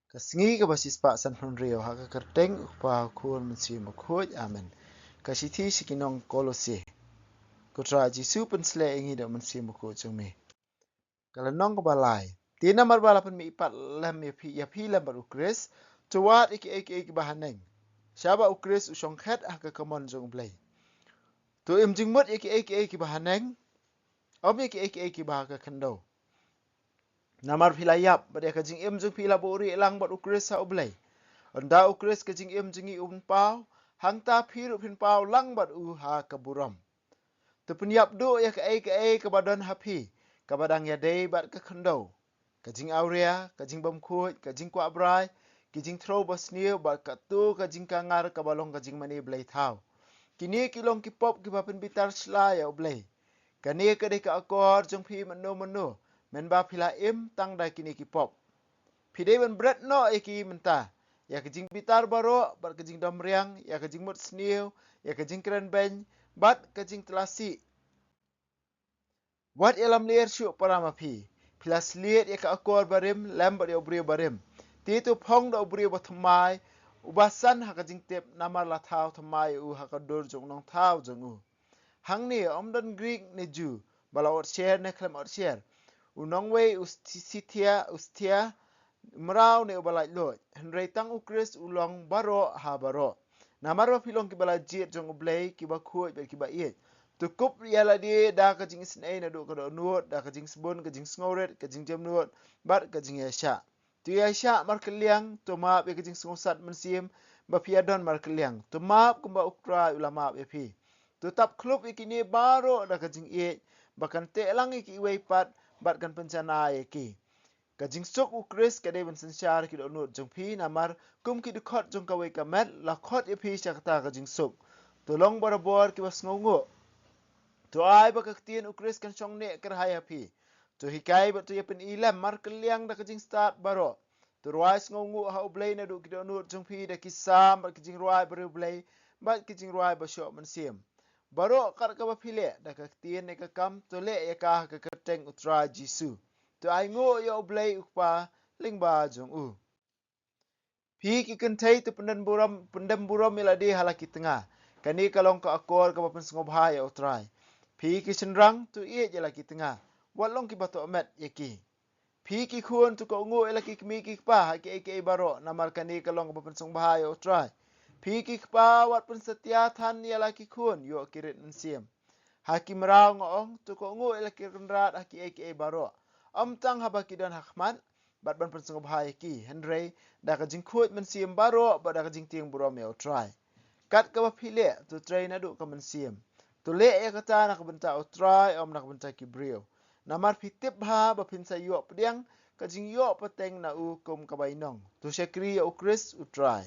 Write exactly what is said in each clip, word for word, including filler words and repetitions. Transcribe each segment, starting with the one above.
Ka sngi kaba shispah sanphew hynriew, ha ka kyrteng U Kpa, U Khun, Mynsiem Bakhuid. Amen. Ka shithi sha ki nong Kolose. Ko Trai Jisu, pynsleh ïa ngi da U Mynsiem Bakhuid jong me. Ka lynnong kaba lai. Te namar ba la pynmih pat lem ïa phi, ïa phi lem bad U Khrist, to wad ïa kiei kiei kiba haneng, shaba U Khrist u shongkhet ha ka kamon jong U Blei. To im jingmut ïa kiei kiei kiba haneng, ym ïa kiei kiei kiba ha ka khyndew. Namar phi la ïap, bad ïa ka jingim jong phi la buhrieh lang bad U Khrist ha U Blei. Ynda U Khrist ka jingim jong ngi u pynpaw, hangta phi ruh phin paw lang bad u ha ka burom. To pynïap duh ïa kaei kaei kaba don ha phi, kaba dang ïadei bad ka khyndew: ka jingawria, ka jingbymkhuid, ka jingkwah brai, ki jingthrew basniew, bad kato ka jingkangar kaba long ka jingmane blei thaw. Kine ki long ki pop kiba pynbitar sla ïa U Blei. Kane ka dei ka akor jong phi mynno mynno, mynba phi la im tang da kine ki pop. Phi dei ban bret noh ïa ki mynta, ïa ka jingbitar baroh, bad ka jingdom riang, ïa ka jingmut sniew, ïa ka jingkren beiñ, bad ka jingtlasi. Wat ïalam ler shuh para ma phi. Phi la sliet ïa ka akor barim lem bad ïa u briew barim. Te to phong da u briew bathymmai, uba san ha ka jingtip, namar la thaw thymmai ïa u ha ka dur jong u nongthaw jong u. Hangne ym don Grik ne Jiw, ba la ot sher ne khlem ot sher, u nongwei, u Sthi-, Sithia, u Sthia, mraw ne uba laitluid, hynrei tang U Khrist u long baroh ha baroh. Namar ba phi long kiba la jied jong U Blei, kiba khuid bad kiba ïeit, to kup ïa lade da ka jingisynei naduh ka dohnud, da ka jingsbun, ka jingsngewrit, ka jingjemnud, bad ka jingïaishah. To ïaishah markylliang, to map ïa ka jingsngewsat mynsiem ba phi ïadon markylliang. To map kumba U Trai u la map ïa phi. To tap khlup ïa kine baroh da ka jingïeit, ba kan teh lang ïa kiwei pat, bad kan pynjanai ïa ki. Ka jingsuk U Khrist ka dei ban synshar ki dohnud jong phi, namar kum ki dkhot jong kawei ka met la khot ïa phi sha kata ka jingsuk. To long barabor kiba sngewnguh. To ai ba ka ktien U Khrist kan shong neh kyrhai ha phi. To hikai bad to ïapyni lem markylliang da ka jingstad baroh. To rwai sngewnguh ha U Blei naduh ki dohnud jong phi da ki salm bad ki jingrwai bariewblei bad ki jingrwai bashoh mynsiem. Baroh kat kaba phi leh, da ka ktien ne ka kam, to leh ïa ka ha ka kyrteng U Trai Jisu. To ainguh ïa U Blei U Kpa lyngba jong u. Phi ki kynthei, to pyndem burom, pyndem burom ïa lade ha la ki tnga. Kane ka long ka akor kaba pynsngewbha ïa U Trai. Phi ki shynrang, to ïeit ïa la ki tnga, wat long kiba tohmet ïa ki. Phi ki khun, to kohnguh ïa la ki kmie ki kpa ha kiei kiei baroh, namar kane ka long kaba pynsngewbha ïa U Trai. Phi ki kpa, wat pynsatia than ïa la ki khun ïoh ki rit mynsiem. Ha ki mraw nga ong, to kohnguh ïa la ki kynrad ha kiei kiei baroh, ym tang haba ki don ha khmat bad ban pynsngewbha ïa ki, hynrei da ka jingkhuid mynsiem baroh bad da ka jingtieng burom ïa U Trai. Kat kaba phi leh, to trei naduh ka mynsiem. To leh ïa kata na ka bynta U Trai, ym na ka bynta ki briew. Namar phi tip bha ba phin sa ïoh pdiang ka jingïoh pateng na u kum ka bainong. To shakri ïa U Khrist U Trai.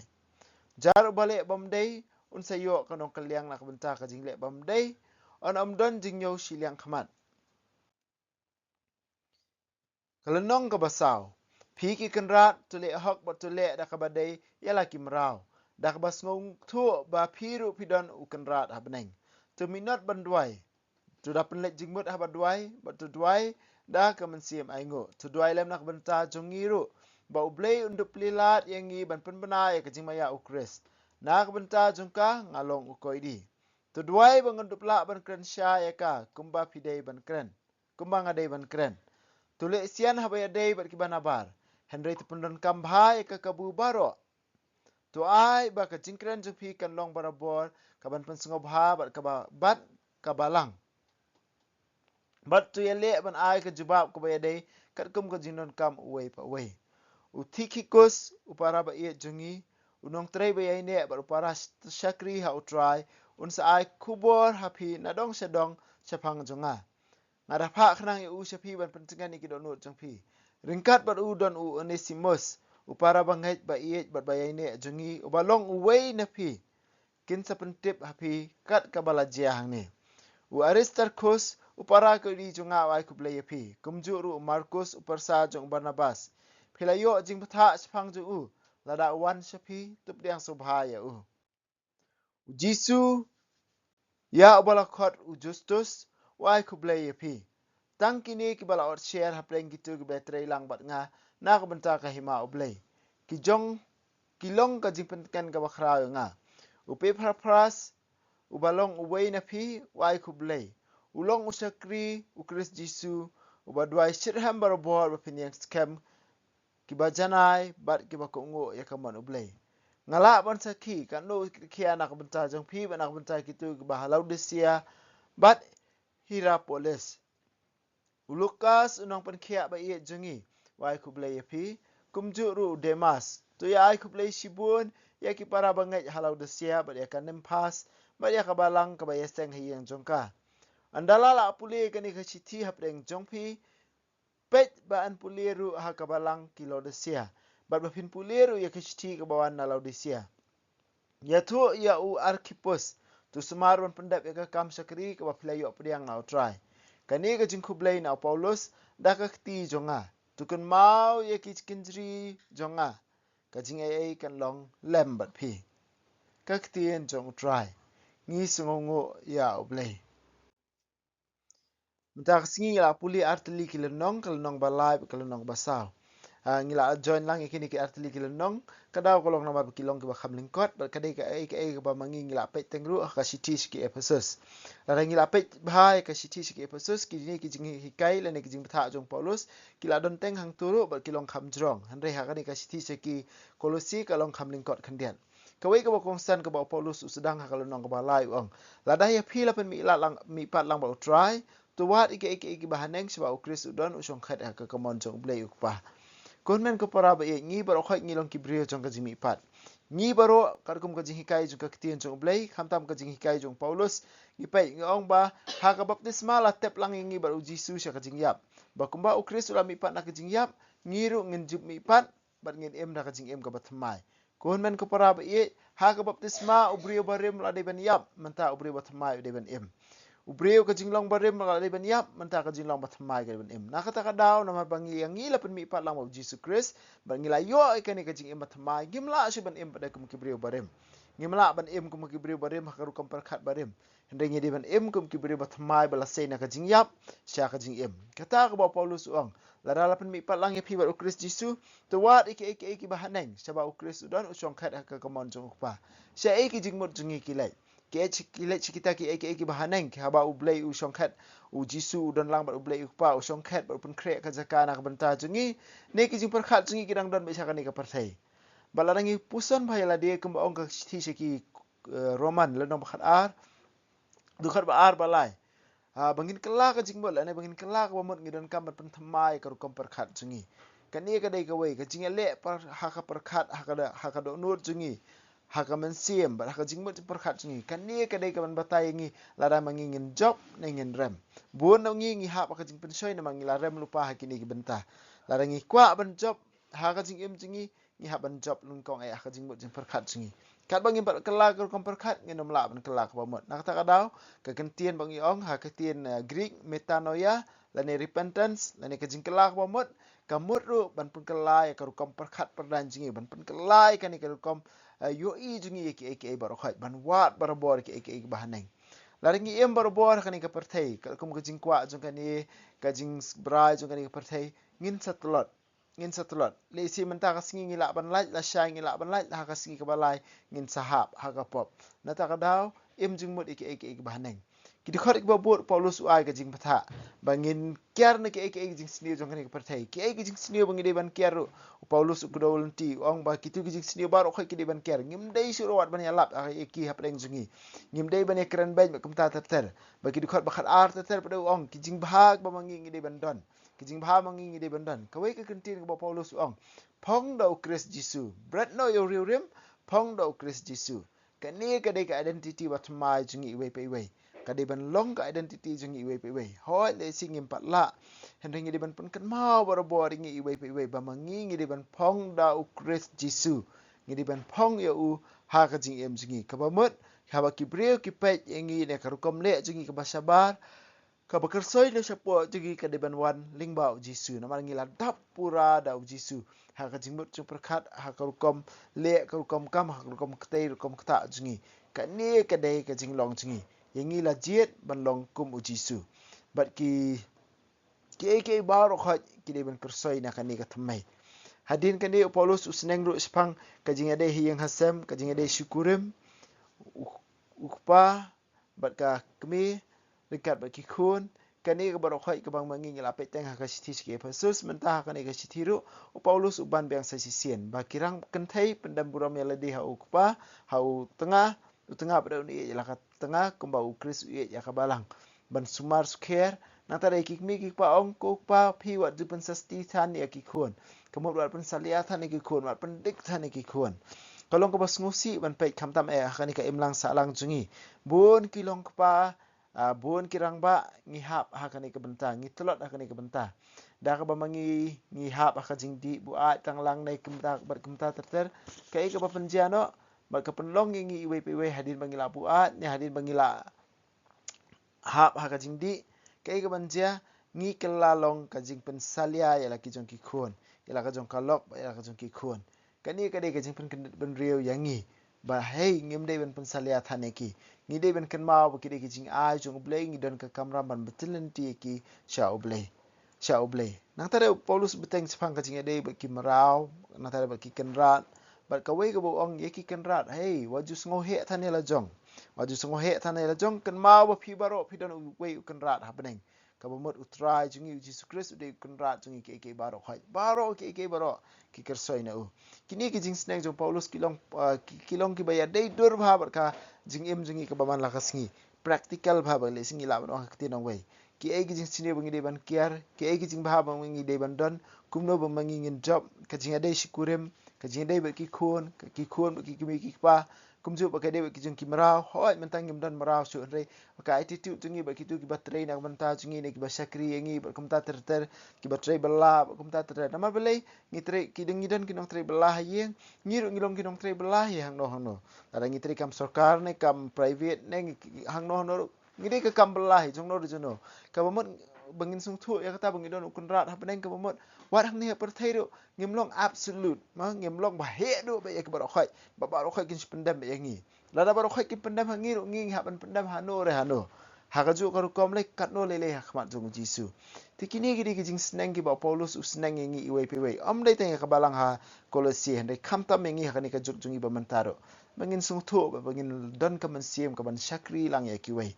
Jar uba leh bymdei, un sa ïoh ka nongkylliang na ka bynta ka jingleh bymdei, yn ym don jingñiew shiliang khmat. Ka lynnong kaba saw. Phi ki kynrad, to leh hok bad to leh da kaba dei ïa la ki mraw, da kaba sngewthuh ba phi ruh phi don u kynrad ha bneng. To minot ban duwai. To da pynleit jingmut haba duwai, bad to duwai da ka mynsiem ainguh. To duwai lem na ka bynta jong ngi ruh, ba U Blei un dup plie lad ïa ngi ban pynbna ïa ka jingmaïa U Khrist. Na ka bynta jong ka, nga long u koidi. To duwai ba ngan dup lah ban kren shai ïa ka kumba phi dei ban kren, kumba nga dei ban kren. To leh sian haba ïadei bad kiba nabar, hynrei to pyndonkam bha ïa ka kabu baroh. To ai ba ka jingkren jong phi kan long barabor kaban pynsngewbha bad kaba, bad kaba lang. Bad to ïaleh ban ai ka jubab kaba ïadei katkum ka jingdonkam uwei pa uwei. U Tikhikus, u para ba ïeit jong ngi, u nongtrei ba ïaineh bad u para sh-, shakri ha U Trai, un sa ai khubor ha phi nadong shadong shaphang jong nga. Nga da phah khnang ïa u sha phi ban pyntngen ïa ki dohnud jong phi. Ryngkat bad u don u Onesimus, u para bangeit ba ïeit bad ba ïaineh jong ngi, uba long uwei na phi. Kin sa pyntip ha phi kat kaba la jia hangne. U Aristarkhus, u para koidi jong nga, u ai khublei ïa phi. Kumjuh ruh u Markus, u pyrsa jong u Barnabas. Phi la ïoh jingbthah shaphang jong u. Lada u wan sha phi, to pdiang sngewbha ïa u. U Jisu, ïa uba la khot u Justus, u ai khublei ïa phi. Tang kine kiba la ot sher hapdeng kito kiba trei lang bad nga na ka bynta ka hima U Blei. ki jong, ki long ka jingpynken kaba khraw ïa nga. U Epapras, uba long uwei na phi, u ai khublei. U long u shakri u Khrist Jisu, uba duwai shitrhem barabor ba phin ïeng skhem kiba janai bad kiba kohnguh ïa ka mon U Blei. Nga lah ban sakhi katno u khia na ka bynta jong phi bad na ka bynta kito kiba ha Laodicea bad Hierapolis. U Lukas u nongpynkhiah ba ïeit jong ngi, u ai khublei ïa phi, kumjuh ruh u Demas. To ïa ai khublei shibun ïa ki para bangeit ha Laodicea bad ïa ka Nimphas bad ïa ka balang kaba ïaseng ha ïing jong ka. Ynda la lah pule kane ka shithi hapdeng jong phi, peit ba yn pule ruh ha ka balang ki Laodicea bad ba phin pule ruh ïa ka shithi kaba wan na Laodicea. Ïathuh ïa u Arkhipus, to sumar ban pyndep ïa ka kam shakri kaba phi la ïoh pdiang na U Trai. Kane ka jingkhublei na u Paulus da ka kti jong nga. To kynmaw ïa ki kynjri jong nga. Ka jingaiei kan long lem bad phi. Ka ktien jong U Trai. Ngi sngewnguh ïa U Blei. Mynta ka sngi ngi la pule artylli ki lynnong, ka lynnong ba lai, ka lynnong ba saw. Ah, ngi la join lang ïa kine ki artylli ki lynnong, ka daw ka long namar ba ki long kiba kham lyngkot, bad ka dei kaei kaei kaba ma ngi ngi la peit teng ruh ha ka shithi sha ki Ephesus. Lada ngi la peit bha ïa ka shithi sha ki Ephesus, kine ki jinghikai lane ki jingbthah jong u Paulus ki la don teng hangto ruh bad ki long kham jrong. Hynrei ha kane ka shithi sha ki Kolosi ka long kham lyngkot khyndiat. Kawei kaba kongsan kaba u Paulus u sdang ha ka lynnong kaba lai u ong, lada ïa phi la pynmih lad lang, mihpat lang bad U Trai, to wad ïa kiei kiei kiba haneng, shaba U Khrist u don u shongkhet ha ka kamon jong U Blei U Kpa. Ko hynmen ko para ba ïeit, ngi baroh khoit ngi long ki briew jong ka jingmihpat. Ngi baroh, katkum ka jinghikai jong ka ktien jong U Blei, khamtam ka jinghikai jong u Paulus, ngi peit ngi ong ba ha ka baptisma la tep lang ïa ngi bad U Jisu sha ka jingïap. Ba kumba U Khrist u la mihpat na ka jingïap, ngi ruh ngin ju mihpat bad ngin im da ka jingim kaba thymmai. Ko hynmen ko para ba ïeit, ha ka baptisma u briew barim la dei ban ïap, mynta u briew ba thymmai u dei ban im. U briew ka jinglong barim la dei ban ïap, mynta ka jinglong ba thymmai ka dei ban im. Na kata ka daw, namar ba ngi, ïa ngi la pynmihpat lang bad U Jisu Khrist, bad ngi la ïoh ïa kane ka jingim ba thymmai, ngim lah shuh ban im pat kum ki briew barim. Ngim lah ban im kum ki briew barim ha ka rukom pyrkhat barim. Hynrei ngi dei ban im kum ki briew ba thymmai ba la sei na ka jingïap sha ka jingim. Kata kaba u Paulus u ong, lada la pynmihpat lang ïa phi bad U Khrist Jisu, to wad ïa kiei kiei kiba haneng, shaba U Khrist u don u shongkhet ha ka kamon jong U Kpa. Shaei ki jingmut jong ngi ki leit? Ki leit sha kita kiei kiei kiba haneng, haba U Blei u shongkhet, U Jisu u don lang bad U Blei U Kpa, u shongkhet bad u pynkhreh ka jaka na ka bynta jong ngi, ne ki jingpyrkhat jong ngi ki dang don beit sha kane ka pyrthei. Bad lada ngi puson bha ïa lade kumba ong ka shithi sha ki, eh, Roman, lynnong ba khatar, dkhot ba ar ba lai. Ah, ba ngin kylla ka jingmut lane ba ngin kylla kaba mut, ngi donkam ban pynthymmai ka rukom pyrkhat jong ngi. Kane ka dei kawei ka jingïaleh par-, ha ka pyrkhat, ha ka da-, ha ka dohnud jong ngi, ha ka mynsiem bad ha ka jingmut jingpyrkhat jong ngi. Kane ka dei kaban batai ïa ngi lada ma ngi ngin jop ne ngin rem. Bun na ngi ngi hap ha ka jingpynshoi namar ngi la rem lypa ha kine ki bynta. Lada ngi kwah ban jop ha ka jingim jong ngi, ngi hap ban jop lyngkong eh ha ka jingmut jingpyrkhat jong ngi. Katba ngim pat kylla ka rukom pyrkhat, ngin ym lah ban kylla kaba mut. Na kata ka daw, ka kyntien ba ngi ong ha ka ktien, eh, Greek, metanoia, lane repentance, lane ka jingkylla kaba mut, ka mut ruh ban pynkylla ïa ka rukom pyrkhat pyrdaiñ jong ngi, ban pynkylla ïa kane ka rukom, eh, ïohi jong ngi ïa kiei kiei baroh khoit, ban wad barabor ïa kiei kiei kiba haneng. Lada ngi im barabor ha kane ka pyrthei, katkum ka jingkwah jong kane ka jingbrai jong kane ka pyrthei, ngin sa tlot. Ngin sa tlot. Lehse mynta ka sngi ngi lah ban lait, lashai ngi lah ban lait, ha ka sngi kaba lai ngin sa hap ha ka pop. Nata ka daw, im jingmut ïa kiei kiei kiba haneng. Ki dkhot kiba bud, u Paulus u ai ka jingbthah ba ngin kiar na kiei kiei ki jingsniew jong kane ka pyrthei. Kiei ki jingsniew ba ngi dei ban kiar ruh, u Paulus u kdew lynti, u ong ba kito ki jingsniew baroh khoit ki dei ban kiar. Ngim dei shuh ruh wat ban ïalap ïa ki hapdeng jong ngi. Ngim dei ban ïakren beiñ bad kumta ter ter. Ba ki dkhot ba khatar ter ter pat u ong ki jingbha ba ma ngi ngi dei ban don. Ki jingbha ma ngi ngi dei ban don. Kawei ka kyntien kaba u Paulus u ong, phong da u Khrist Jisu. Bret noh ïa u riewrim, phong da u Khrist Jisu. Kane ka dei ka identity ba thymmai jong ngi iwei pa iwei. Ka dei ban long ka identity jong ngi iwei pa iwei. Hooid, lehse ngim pat lah, hynrei ngi dei ban pynkynmaw barabor ïa ngi iwei pa iwei ba ma ngi ngi dei ban phong da u Khrist Jisu. Ngi dei ban phong ïa u ha ka jingim jong ngi. Kaba mut, haba ki briew ki peit ïa ngi ne ka rukom leh jong ngi kaba shabar, kaba kyrsoi na shapoh jong ngi, ka dei ban wan lyngba u Jisu. Namar ngi la dap pura da u Jisu ha ka jingmut jingpyrkhat, ha ka rukom leh, ka rukom kam, ha ka rukom kti, rukom ktah jong ngi. Kane ka dei ka jinglong jong ngi. Ïa ngi la jied ban long kum u Jisu. Bad ki, kiei kiei baroh khoit ki dei ban kyrsoi na kane ka thymmai. Hadien kane u Paulus u sneng ruh shaphang ka jingïadei ha ïing ha sem, ka jingïadei sha u kurim, u, u kpa bad ka kmie, ryngkat bad ki khun. Kane ka baroh khoit kaba ma ngi ngi la peit teng ha ka shithi sha ki Ephesus, mynta ha kane ka shithi ruh u Paulus u ban biang sa shisien ba ki rang kynthei pyndem burom ïa lade ha u kpa, ha u tnga, u tnga bad un ïeit ïa la ka tnga kumba u Khrist u ïeit ïa ka balang. Ban sumar sukher, nangta dei ki kmie ki kpa ong, ko kpa phi wat ju pynsasti than ïa ki khun. Ka mut wat pynsalia than ïa ki khun, wat pyndik than ïa ki khun. Ka long kaba sngewsih ban peit khamtam eh ha kane ka imlang sahlang jong ngi. Bun ki long kpa, ah, bun ki rangbah ngi hap ha kane ka bynta, ngi tlot ha kane ka bynta. Da kaba ma ngi ngi hap ha ka jingdih buaid tang lang ne kumta bad kumta ter ter. Kaei kaba pynjia noh bad ka pynlong ïa ngi iwei pa iwei hadien ba ngi la buaid ne hadien ba ngi la hap ha ka jingdih, kaei kaban jia, ngi kylla long ka jingpynsalia ïa la ki jong ki khun, ïa la ka jong ka lok, ïa la ka jong ki khun. Kane ka dei ka jingpynkyndit bynriew ïa ngi ba hei ngim dei ban pynsalia than ïa ki. Ngi dei ban kynmaw ba ki dei ki jingai jong U Blei, ngi don ka kamram ban btylli ïa ki sha U Blei. Sha U Blei. Nangta dei u Paulus bteng shaphang ka jingïadei bad ki mraw, nangta dei bad ki kynrad, bad kawei kaba u ong ïa ki kynrad, hei, wat ju sngewheh than ïa la jong. Wat ju sngewheh than ïa la jong, kynmaw ba phi baroh phi don uwei u kynrad ha bneng. Kaba mut U Trai jong ngi U Jisu Khrist u dei u kynrad jong ngi kiei kiei baroh khoit. Baroh kiei kiei baroh ki kyrsoi na u. Kine ki jingsneng jong u Paulus ki long, ah, ki, ki long kiba ïadei dur bha bad ka jingim jong ngi kaba man la ka sngi. Practical bha ba lehse ngi lah ban ong ha ka ktien nongwei. Kiei ki jingsniew ba ngi dei ban kiar, kiei ki jingbha ba ngi dei ban don, kumno ba ma ngi ngin jop, ka jingïadei sha u kurim, ka jingïadei bad ki khun, ka ki khun bad ki kmie ki kpa, kumjuh ba ka dei bad ki jong ki mraw, hooid mynta ngim don mraw shuh hynrei ka attitude jong ngi bad kito kiba trei na ka bynta jong ngi ne kiba shakri ïa ngi bad kumta ter ter, kiba trei bylla bad kumta ter ter. Namar balei ngi trei, ki dang ngi don ki nongtrei bylla ha ïing, ngi ruh ngi long ki nongtrei bylla hi hangno hangno. Lada ngi trei kam sorkar ne kam private ne ngi hangno hangno ruh ngi dei ka kam bylla hi jongno ruh jongno. Kaba mut ba ngin sngewthuh ïa kata ba ngi don u kynrad ha bneng, kaba mut wat hangne ha pyrthei ruh ngim long absolute, ma ngim long ba heh duh beit ïa ki baroh khoit, ba baroh khoit kin shu pyndem beit ïa ngi. Lada baroh khoit kin pyndem ha ngi ruh ngi, ngi hap ban pyndem hano re hano. Ha kajuh ka rukom lei katno lei lei ha khmat jong u Jisu. Te kine ki dei ki jingsneng kiba u Paulus u sneng ïa ngi iwei pa iwei. Ym dei tang ïa ka balang ha Kolosi hynrei khamtam ïa ngi ha kane ka juk jong ngi ba mynta ruh. Ba ngin sngewthuh ba, ba ngin don ka mynsiem kaban shakri lang ïa kiwei.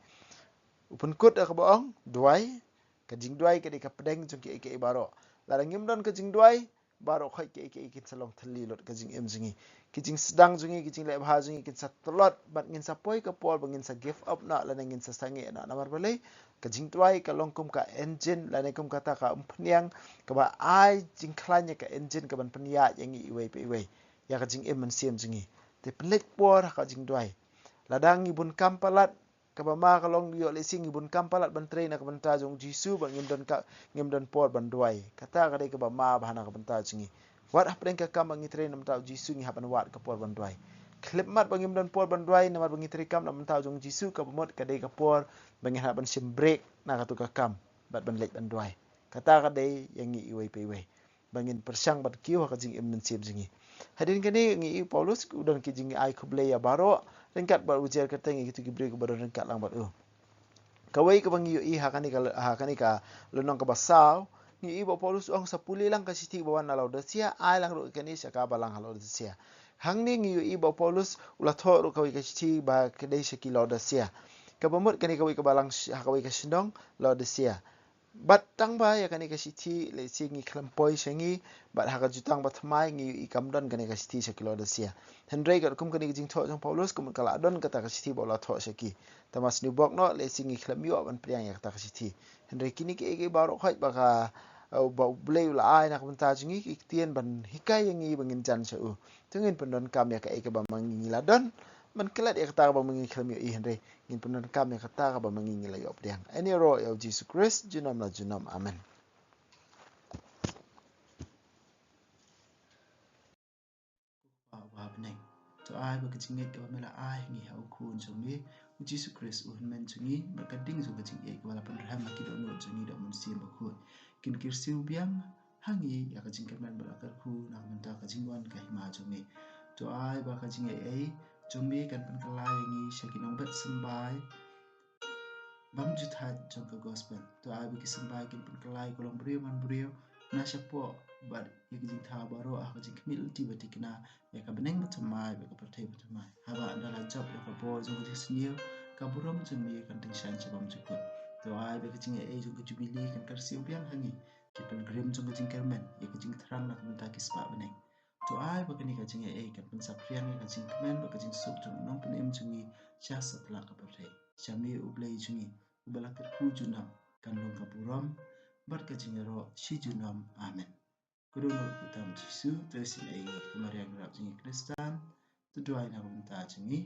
U pynkut da kaba ong, duwai, ka jingduwai ka dei ka pdeng jong kiei kiei baroh. Lada ngim don ka jingduwai, baroh khoit kiei kiei kin sa long thylli lut ka jingim jong ngi. Ki jingsdang jong ngi, ki jingleh bha jong ngi kin sa tlot bad ngin sa poi ka por ba ngin sa give up noh lane ngin sa sangeh noh. Namar balei? Ka jingduwai ka long kum ka engine lane kum kata ka umphniang kaba ai jingkhlaiñ ïa ka engine kaban pynïaid ïa ngi iwei pa iwei, ïa ka jingim mynsiem jong ngi. Te pynleit por ha ka jingduwai. Lada ngi bun kam palat, kaba ma ka long ïoh lehse ngi bun kam palat ban trei na ka bynta jong u Jisu ba ngim don ka, ngim don por ban duwai. Kata ka dei kaba ma bha na ka bynta jong ngi. Wat hapdeng ka kam ba ngi trei na ka bynta u Jisu ngi hap ban wad ka por ban duwai. Khlem mat ba ngim don por ban duwai namar ba ngi trei kam na ka bynta jong u Jisu, kaba mut ka dei ka por ba ngin hap ban shim break na katu ka kam bad ban leit ban duwai. Kata ka dei ïa ngi iwei pa iwei. Ba ngin pyrshang bad kiew ha ka jingim mynsiem jong ngi. Hadien kane ngi ïohi u Paulus u don ki jingai khublei ïa baroh ryngkat bad u jer kyrteng ïa kito ki briew kiba don ryngkat lang bad u. Kawei kaba ngi ïohi ha kane ka, ha kane ka lynnong kaba saw, ngi ïohi ba u Paulus u ong sa pule lang ka shithi ba wan na Laodicea, ai lang ruh kane sha ka balang ha Laodicea. Hangne ngi ïohi ba u Paulus u la thoh ruh kawei ka shithi ba ka dei sha ki Laodicea. Kaba mut kane kawei ka balang sh-, ha kawei ka shnong Laodicea. Bad tang ba ïa kane ka shithi lehse ngi khlem poi sha ngi, bad ha ka jutang ba thymmai ngi ïohi kam don kane ka shithi sha ki Laodicea. Hynrei katkum kane ka jingthoh jong u Paulus, kumta ka la don kata ka shithi ba u la thoh sha ki. Tangba sniewbok noh lehse ngi khlem ïoh ban pdiang ïa kata ka shithi. Hynrei kine kiei kiei baroh khoit ba ka, uh, ba U Blei u la ai na ka bynta jong ngi ki ktien ban hikai ïa ngi ba ngin jan sha u. Te ngin pyndonkam ïa kaei kaba ma ngi ngi la don, ban klet ïa kata kaba ma ngi khlem ïohi, hynrei ngin pyndonkam ïa kata kaba ma ngi ngi la ïoh pdiang. Ïaroh ïa u Jisu Khrist junom la junom. Amen. Kpa uba ha bneng, to ai ba ka jingngeit kaba me la ai ha ngi ha u Khun jong me u Jisu Khrist u hynmen jong ngi, bad ka ding jong ka jingïeit kaba la pynrhem ha ki dohnud jong ngi da u Mynsiem Bakhuid kin kyrsiew biang ha ngi ïa ka jingkyrmen bad la kyrkhu na ka bynta ka jingwan ka hima jong me. To ai ba ka jingaiei jong me kan pynkylla ïa ngi sha ki nongbet symbai bymjukut jong ka gospel. To ai ba ki symbai kin pynkylla ïa ka longbriew manbriew na shapoh bad ïa ka jingthaw baroh ha ka jingkhmih lynti ba thikna ïa ka bneng bathymmai bad ka pyrthei bathymmai. Haba ynda la jop ïa ka bor jong ka jingsniew, ka burom jong me kan tyngshaiñ sha bym jukut. To ai ba ka jingaiei jong ka Jubili kan kyrsiew biang ha ngi, ki pilgrim jong ka jingkyrmen, ïa ka jingthrang na ka bynta ki spah bneng. To ai ba kane ka jingaiei kan pynsaphriang ïa ka jingkmen bad ka jingsuk jong u Nongpynim jong ngi sha satlak ka pyrthei. Sha me U Blei jong ngi, uba la kyrkhu junom, kan long ka burom bad ka jingïaroh shi junom. Amen. Ka dohnud kyrteng Jisu, to isynei ïa ngi. Ko Maria ngi rap jong ngi Khristan, to duwai na ka bynta jong ngi.